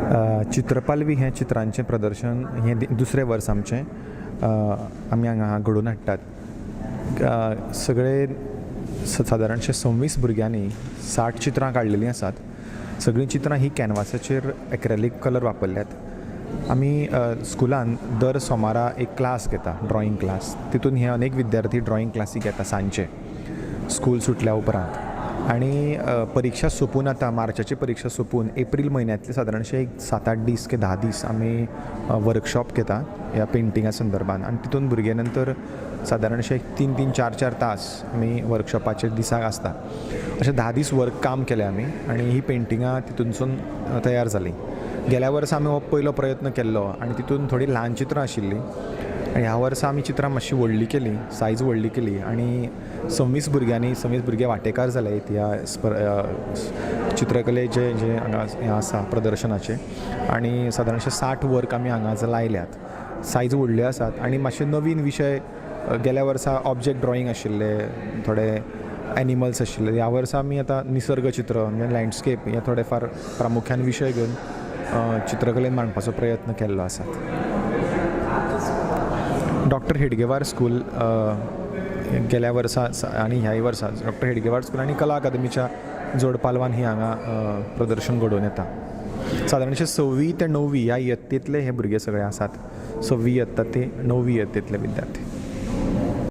चित्रपालवी हें चित्रांचें प्रदर्शन हें दुसरें वर्स आमचें आमी हांगा घडोवन हाडटात. सगळे सादारणशे 26 भुरग्यांनी 60 चित्रां काडलेलीं आसात. सगळीं चित्रां हीं कॅनवासाचेर एक्रेलीक कलर वापरल्यात. आमी स्कुलान दर सोमारा एक क्लास घेता, ड्रॉइंग क्लास. तितून हे अनेक विद्यार्थी ड्रॉइंग क्लासीक येता सांजचे स्कूल सुटल्या उपरांत. आनी परिक्षा सोंपून, आतां मार्चाची परिक्षा सोंपून एप्रील म्हयन्यांतले सादारणशे एक 7-8 दीस की 10 दीस आमी वर्कशॉप घेता ह्या पेंटिंगा संदर्भान. आनी तितून भुरगे नंतर सादारणशे 3-3 4-4 तास आमी वर्कशॉपाचेर दिसाक आसता. अशें 10 दीस वर्क काम केलें आमी आनी ही पेंटिंगां तितूनसून तयार जालीं. गेल्या वर्सा आमी हो पयलो प्रयत्न केल्लो आनी तितून थोडीं ल्हान चित्रां आशिल्लीं आनी ह्या वर्सा आमी चित्रां मातशीं व्हडलीं केलीं, सायज व्हडली केली आनी 26 भुरग्यांनी, 26 भुरगे वांटेकार जाले ह्या चित्रकलेचे जे हांगा हें आसा प्रदर्शनाचें. आनी सादारणशे 60 वर्क आमी हांगा लायल्यात. सायज व्हडल्यो आसात आनी मातशे नवीन विशय. गेल्या वर्सा ऑब्जेक्ट ड्रॉइंग आशिल्ले, थोडे एनिमल्स आशिल्ले. ह्या वर्सा आमी आतां निसर्ग चित्र म्हणजे लँडस्केप हे थोडे फार प्रामुख्यान विशय घेवन चित्रकलेन मांडपाचो प्रयत्न केल्लो आसा. डॉक्टर हेडगेवार स्कूल गेल्या वर्सा आनी ह्याय वर्सा डॉक्टर हेडगेवार स्कूल आनी कला अकादमीच्या जोडपालवान ही हांगा प्रदर्शन घडोवन येता. सादारणशे 6वी ते 9वी ह्या इयत्तेंतले हे भुरगे सगळे आसात. 6वी इयत्ता ते 9वी इयत्तेंतले विद्यार्थी.